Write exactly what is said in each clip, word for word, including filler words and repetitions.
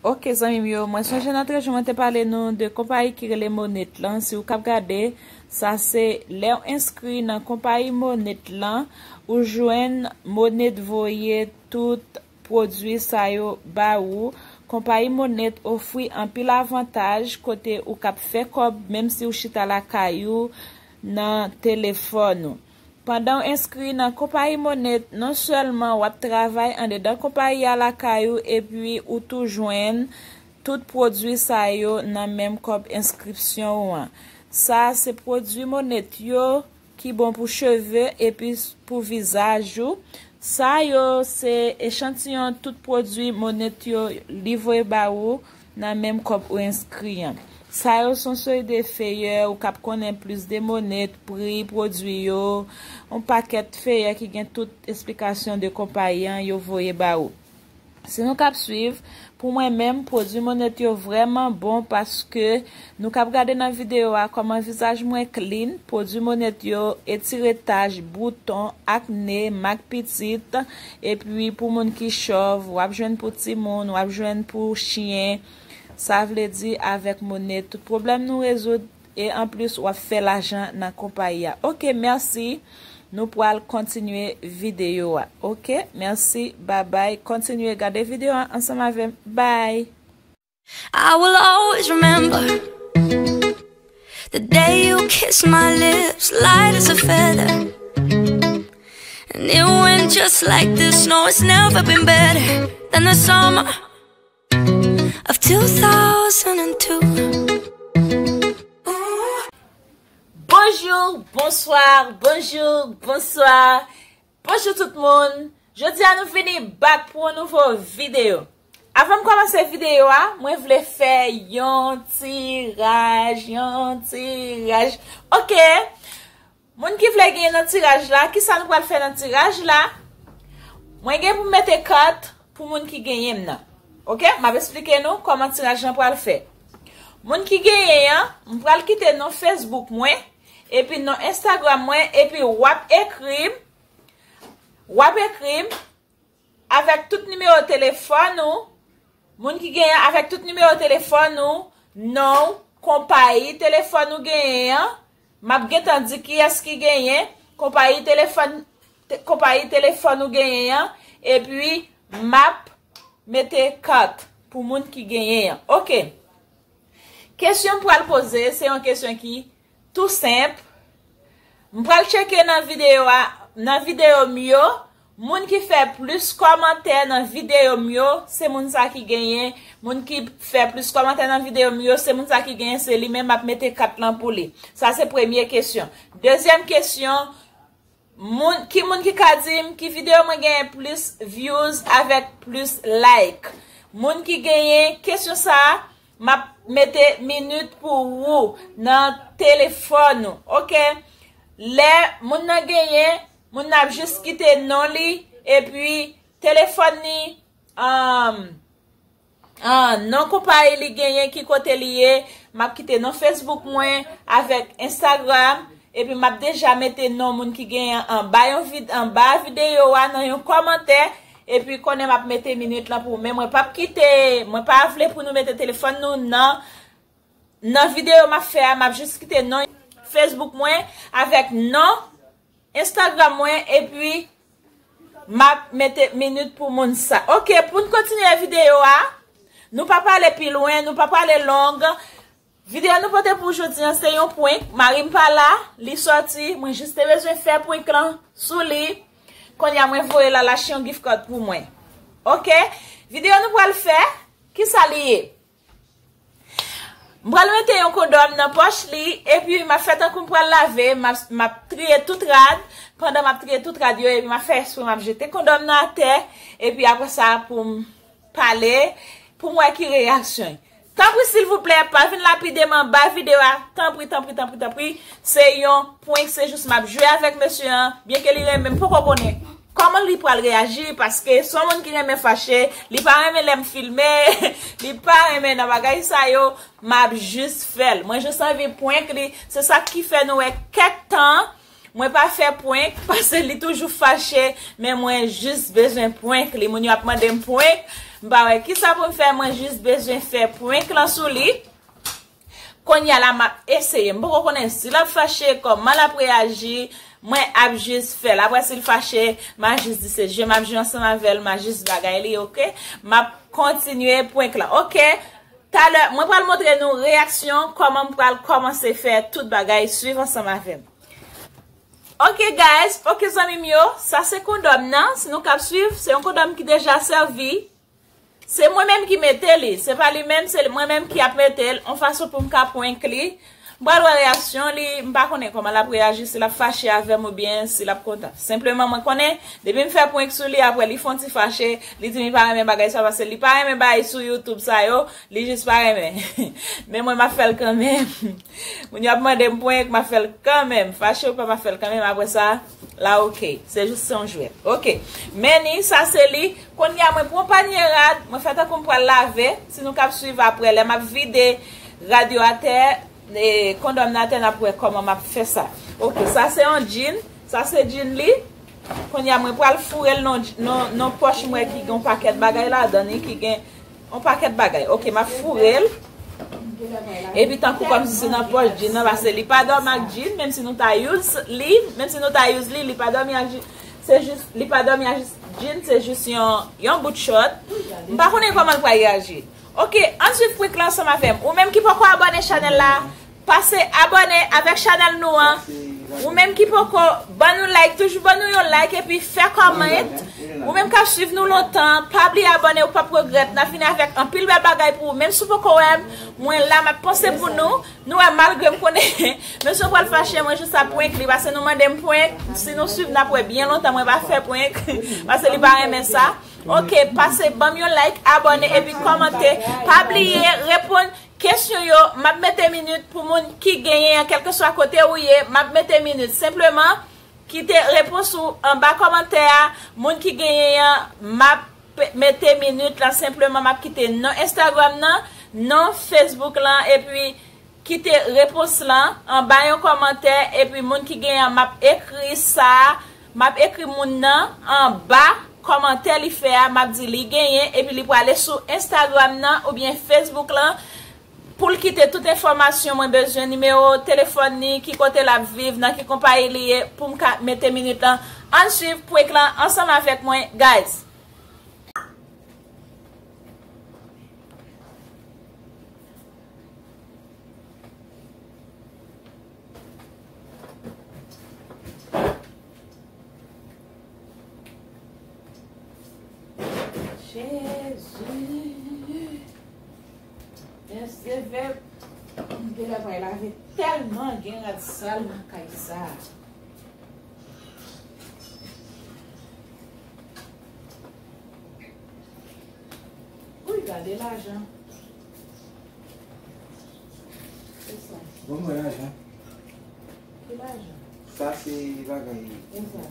Ok, zanmi m yo, mwen sonje nan trezye mwen te pale nou de konpayi ki rele Monet lan. Si w k ap gade, sa se lè w enskri nan konpayi Monet lan, ou jwenn Monet voye tout pwodui sa yo ba ou. Konpayi Monet ofri anpil avantaj kote ou k ap fè kòb menm si w chita lakay ou nan telefòn ou. Pandan w enskri nan konpayi Monet, non sèlman w ap travay andedan konpayi a lakay ou epi ou tou jwenn tout pwodui sa yo nan menm kòb enskripsyon ou an. Sa se pwodui Monet yo ki bon pou cheve epi pou vizaj ou. Sa yo se echantiyon tout pwodui Monet yo li voye ba ou nan menm kòb ou enskri an. Sa yo se yon seri de feyè ou k ap konnen plis de Monet, pri pwodui yo, yon pakèt feyè ki gen tout esplikasyon de konpayi an yo voye ba ou. Si nou k ap swiv, pou mwen menm, pwodui Monet yo vrèman bon paske nou k ap gade nan videyo a kòman vizaj mwen clean, pwodui Monet yo etire tach, bouton, akne, mak pitit, epi pou moun ki chòv, w ap jwenn pou timoun, w ap jwenn pou chen. Sa vle di avèk Monet, tout pwoblèm nou rezoud e anplis w ap fè lajan nan konpayi a. Ok, mèsi. Nou pral kontinye videyo a. Ok, mèsi, babay. Kontinye gade videyo a ansanm avè m. Bye. I will always remember the day you kissed my lips, light as a feather. And it went just like this. No, it's never been better than the summer of two thousand two. Bonjou, bonswa, bonjou, bonswa. Bonjou tout moun. Jodi a nou vini back pou yon nouvo videyo. Avan m kòmanse videyo a, mwen vle fè yon tiraj, yon tiraj. Ok. Moun ki vle genyen nan tiraj la, kisa nou pral fè nan tiraj la? Mwen gen pou m mete kat pou moun ki genyen m nan. Ok? M ap esplike nou kòman tiraj lan pral fè. Moun ki genyen an, m pral kite non Facebook mwen, epi non Instagram mwen, epi w ap ekri m, w ap ekri m avèk tout nimewo telefòn ou, moun ki genyen avèk tout nimewo telefòn ou, non w, konpayi telefòn ou genyen an, m ap gentan di kiyès ki genyen, konpayi telefòn, te, konpayi telefòn ou genyen an, epi m ap mete kat pou moun ki genyen an. Ok. Kesyon m pral poze, se yon kesyon ki tou senp. M pral tcheke nan videyo a, nan videyo m yo, moun ki fè plis kòmantè nan videyo m yo, se moun sa ki genyen. Moun ki fè plis kòmantè nan videyo m yo, se moun sa ki genyen, se li menm m ap mete kat lan pou li. Sa se premye kesyon. Dezyèm kesyon, moun, ki moun ki ka di m ki videyo mwen genyen plis views avèk plis like? Moun ki genyen kesyon sa a, m ap mete minit pou ou nan telefòn ou. Ok? Lè moun nan genyen, moun nan ap jis kite non li, epi telefòn li, um, ah, non konpayi li genyen, ki kote li ye. M ap kite non Facebook mwen avèk Instagram. Epi m ap deja mete non moun ki genyen anba yon vid-, anba videyo a nan yon kòmantè. Epi konnen m ap mete minit lan pou ou. Men mwen p ap kite, mwen pa vle pou nou mete telefòn nou nan, nan videyo m ap fè a. M ap jis kite non Facebook mwen avèk non Instagram mwen, epi m ap mete minit pou moun sa. Ok, pou n kontinye videyo a, nou pa pale pi lwen, nou pa pale long. Videyo nou pote pou jodi an se yon prank. Mari m pa la, li sòti, mwen jis te bezwen fè prank lan sou li. Kounye a mwen voye l al achte yon gift card pou mwen. Ok, videyo nou pral fè, kisa li ye? M pral mete yon kondòm nan pòch li, epi m ap fè tankou m pral lave, m ap, m ap triye tout rad. Pandan m ap triye tout rad yo, epi m ap fè espre m ap jete kondòm nan atè, epi apre sa pou m pale, pou m wè ki reyaksyon. Tanpri, silvouplè, pa vin lapide m anba videyo a. Tanpri, tanpri, tanpri, tanpri. Se yon prank, se jis m ap jwe avèk mesye an, byenke li renmen m, poko konnen kòman li pral reyaji, paske se yon moun ki renmen fache, li pa renmen lè m filme, li pa renmen nan bagay sa yo, m ap jis fè l. Mwen jis anvi prank li, se sa ki fè nou wè kèk tan, mwen pa fè prank, paske li toujou fache, men mwen jis bezwen prank li. Moun yo ap mande m prank, M pa wè kisa pou m fè, mwen jis bezwen fè prank lan sou li. Kounye a la, m ap eseye. M poko konnen si l ap fache, kòman l ap reyaji. Mwen ap jis fè l. Apre, si l fache, m a jis di se je m ap jwe ansanm avè l, m a jis bagay li, oke? M ap kontinye prank lan, oke? Talè, mwen pral montre nou reyaksyon, kòman m pral kòmanse fè tout bagay, swiv ansanm avè m. Ok, guys, ok, zanmi m yo, sa se kondòm nan. Si nou k ap swiv, se yon kondòm ki deja sèvi. Se mwen menm ki mete li. Se pa li menm, se mwen menm ki ap mete l. Yon fason pou m ka prank li. M pral wè reyaksyon li. M pa konnen kòman l ap reyaji, si l ap fache avè m oubyen si l ap kontan. Senpleman, mwen konnen, depi m fè prank sou li, apre li fè yon ti fache, li di m li pa renmen bagay sa, paske li pa renmen bagay sou YouTube sa yo. Li jis pa renmen. Men mwen m ap fè l kanmenm. Moun yo ap mande m prank, m ap fè l kanmenm. Fache ou pa, m ap fè l kanmenm. Apre sa, la oke. Se jis se yon jwèt. Oke. Men ni, sa se li. Kounye a mwen pran panye rad, mwen fè tankou m pral lave. Si nou k ap swiv apre, lè m ap vide rad yo atè, e, kondòm nan atè, n ap wè kòman m ap fè sa. Oke, sa se yon djin. Sa se djin li. Kounye a mwen pral foure l nan, nan, nan pòch mwen ki gen yon pakèt bagay ladan li, ki gen yon pakèt bagay. Ok, m ap foure l. Epi tankou kòmsi se nan pòch djin nan, paske li pa dòmi ak djin, menm si nou ta use li, menm si nou ta use li, li pa dòmi ak djin. Se jis, li pa dòmi ak djin, se jis yon, yon bout short. M pa konnen kòman l pral reyaji. Ok, ann swiv prank lan ansanm avè m. Ou menm ki poko abòne chanèl la, pase abòne avèk chanèl nou an. Ou menm ki poko ban nou like, toujou ban nou yon like epi fè kòmant. Ou menm k ap swiv nou lontan, pa bliye abòne, ou p ap regrèt. N ap vini avèk anpil bèl bagay pou ou. Menm si w poko wè m, mwen la, m ap panse pou nou. Nou wè, malgre m konnen, mesye pral fache, mwen jis ap prank li, paske nou mande m prank. Si nou swiv, n ap wè byen lontan, mwen pa fè prank, paske li pa renmen sa. Ok, pase ban m yon like, abòne epi kòmante. Pa bliye reponn kesyon yo. M ap mete minit pou moun ki genyen an, kèlkeswa kote ou ye, m ap mete minit. Senpleman, kite repons ou anba kòmantè a. Moun ki genyen an, m ap pe-, mete minit lan. Senpleman, m ap kite non Instagram nan, non Facebook lan, epi kite repons lan anba yon kòmantè, epi moun ki genyen an, m ap ekri sa, m ap ekri moun nan anba kòmantè li fè a, m ap di li genyen, epi li prale sou Instagram nan oubyen Facebook lan pou l kite tout enfòmasyon mwen bezwen, nimewo telefòn li, ki kote l ap viv, nan ki konpayi li ye, pou m ka mete minit lan. Ann swiv prank lan ansanm avèk mwen, guys. Jezi. Èske vèb m te la pral lave tèlman gen rad sal nan kay sa. Wi, gade lajan. Se sa. Bon, mwen lajan. Ki lajan? Sa se bagay. E sa?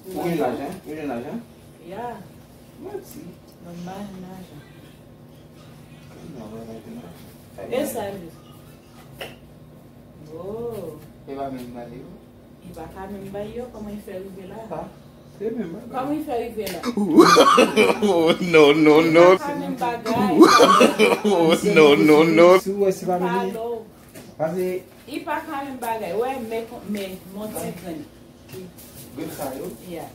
Ou gen lajan? Ou gen lajan? Ya. Manti. Mwen pa gen lajan. Mwen pa gen lajan. E sa, Elvis? Oh. E pa menm bagay yo? Li pa ka menm bay yo, kòman li fè rive la? Pa, se menm bagay. Kòman li fè rive la? Oh, no, no, no. Li pa ka menm bagay. Oh, no, no, no. Si w wè se pa menm li. Palo. Paske li pa ka menm bagay. Wè, men, men, men ti grenn. Grenn sa yo? Yeah.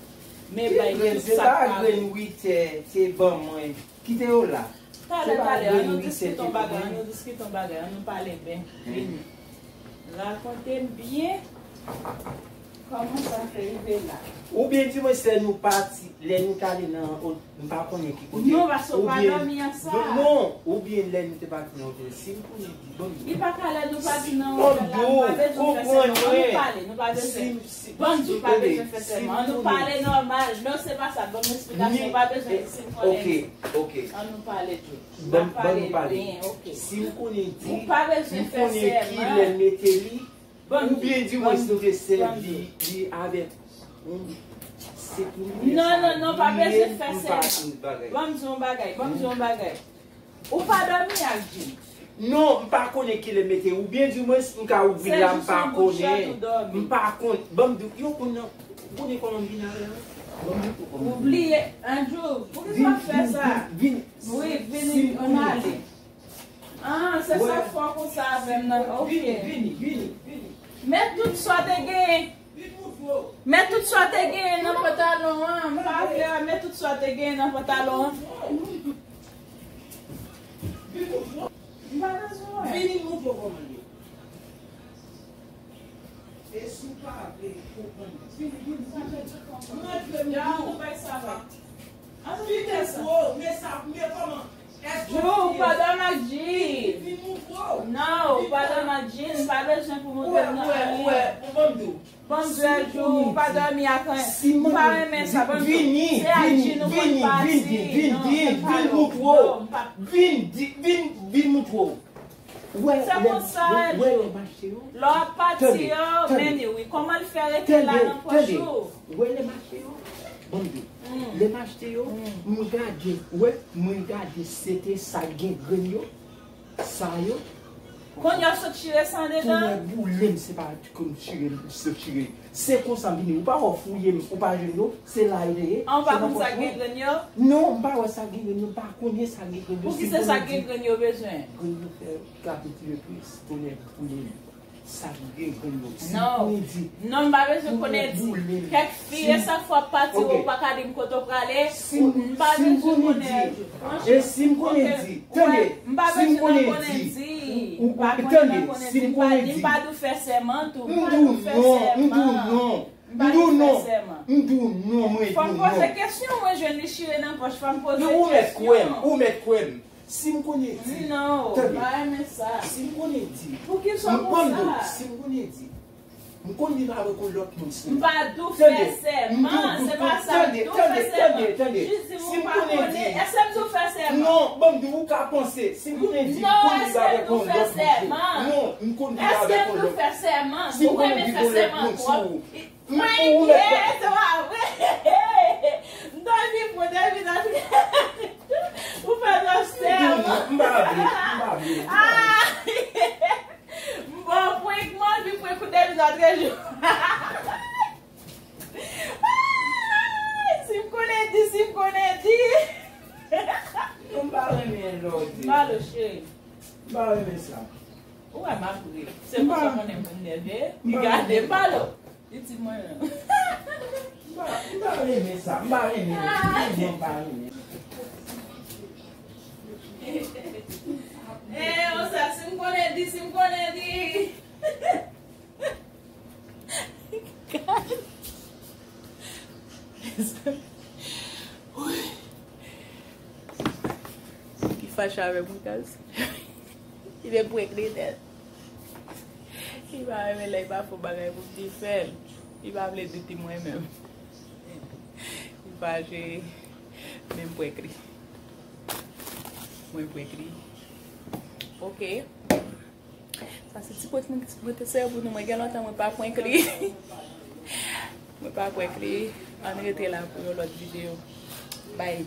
Men bay tout sa pa grenn witè, se ban mwen. Kite yo la. Talè, talè, ann nou diskite yon bagay, ann nou diskite yon bagay, ann nou pale byen. Vini. Rakonte m byen kòman sa fè rive la. Oubyen di mwen, lè nou pati, lè nou t ale nan, m pa konnen ki kote. Non, paske w pa dòmi an sa. Non, oubyen lè nou te pati nan otèl, si m konnen, di ban m. Li pa ka lè nou pati nan otèl la, nou pa bezwen fè sèman, ann nou pale, nou pa bezwen. Ban m di w pa bezwen fè sèman. Ann nou pale nòmal. Non, se pa sa. Ban m esplikasyon. Ou pa bezwen, si m konnen. Ok, ok. Ann nou pale tou. Ban m pale byen, ok. Si m konnen di, ou pa bezwen fè sèman. M konnen ki lè mete li, oubyen di mwen si nou te sèvi li avèk yon, se pou li. Non, non, non, pa bezwen fè sèman. Ban m di yon bagay, ban m di yon bagay. Ou pa dòmi ak Jim? Non, m pa konnen kilè mete. Oubyen di mwen, m ka ouvri la, m pa konnen. M pa konn. Ban m di, yo konn nan, ou konnen kòman m vin avè l? Ou bliye, Andrew, poukisa w ap fè sa? Wi, vini, ann ale. Ah, se sa w fè konsa avè m nan. Ok. Vini, vini, vini. Met tout sa w te genyen. Met tout sa w te genyen nan pantalon an. M pa vle a, met tout sa w te genyen nan pantalon an. M pa bezwen wè. Vini, m montre w kòman l ye. E si w pa vle konprann, vini, vini, vini. Montre m. Vini, montre w, men sa, men kòman? Èske w pa dòmi ak Jean? Non, ou pa dòmi ak Jean, m pa bezwen pou montre m nan anyen. Bon, m di w, ou pa dòmi ak anyen. M pa renmen sa, bon, se ak Jean ou konn pati. Non, m pa, non, m pa. Vin, vin, vin montre w. Wè, se konsa, wè, lè m achte yo. Lè w ap pati yo, men li wi. Kòman l fè rete la nan pòch ou? Wè, lè m achte yo. Bon, m di w. Lè m achte yo, m gade, wè, mwen gade, se te sa gen grenn yo, sa yo. Kounye a w sot chire sa andedan? Kounye a boule m, se pa ke m chire, m sot chire. Se konsa m vini. Ou pa wè w fouye m, ou pa jwenn yo, se la yo te ye. An, ou pa konn sa gen grenn yo? Non, m pa wè sa gen grenn yo, m pa konnen sa gen grenn yo. Poukisa sa gen grenn yo bezwen? Grenn yo fè kapitile plis, tonè boule m. Sa gen grenn yo. Si m konnen di. Non, m pa bezwen konnen di. Kèk fi, e sa fwa pati ou pa ka di m kote w prale. M pa bezwen konnen. E si m konnen di, tande, si m konnen di, ou pa konnen, tande, si m konnen di, m pa di w fè sèman tou, m pa di w fè sèman. M di w non, m di w non, m di w non, mwen di w non. Fò m poze kesyon, mwen jwenn li chire nan pòch, fò m poze kesyon. Ou mèt kwè m, ou mèt kwè m. Si m konnen di, non, tande, m pa renmen sa. Si m konnen di, poukisa w konsa? Si m konnen di, m konn viv avèk yon lòt moun sou. M pa di w fè sèman, se pa sa m di w fè sèman. Jis di m ou pa konnen, èske m di w fè sèman? Non, ban m di w, ou ka panse. Si m konnen di, m konn viv avèk yon lòt moun sou. Non, m konn viv avèk yon lòt moun sou. Si m konnen viv yon lòt moun sou. Mwen ye, se pa vre. M ta di pou David antre. Ou fè twòp sèman. M pa vle, m pa vle. Ah! M ba w prank, man, pi prank ou David antre jou. Ah! Si m konnen di, si m konnen di. M pa renmen lè w di. M pa lo, cheri. M pa renmen sa. Ou wè m ap ri. Se konsa konnen moun nève. Li gade m pa lo. Li di mwen menm. M pa, m pa renmen sa. M pa renmen. M pa renmen. Eh, o sa, si m konnen di, si m konnen di. Li fache avè mwen, guys. Li te prank li nèt. Li pa renmen lè li pa fè yon bagay pou m te fè l. Li pa vle di ti mwen menm. Li fache, men m prank li. Mwen prank li. Ok. Sa se ti prank mwen, mwen te sere pou nou. Mwen gen lontan mwen pa prank li. Mwen pa prank li. Ann rete la pou yon lòt videyo. Bye.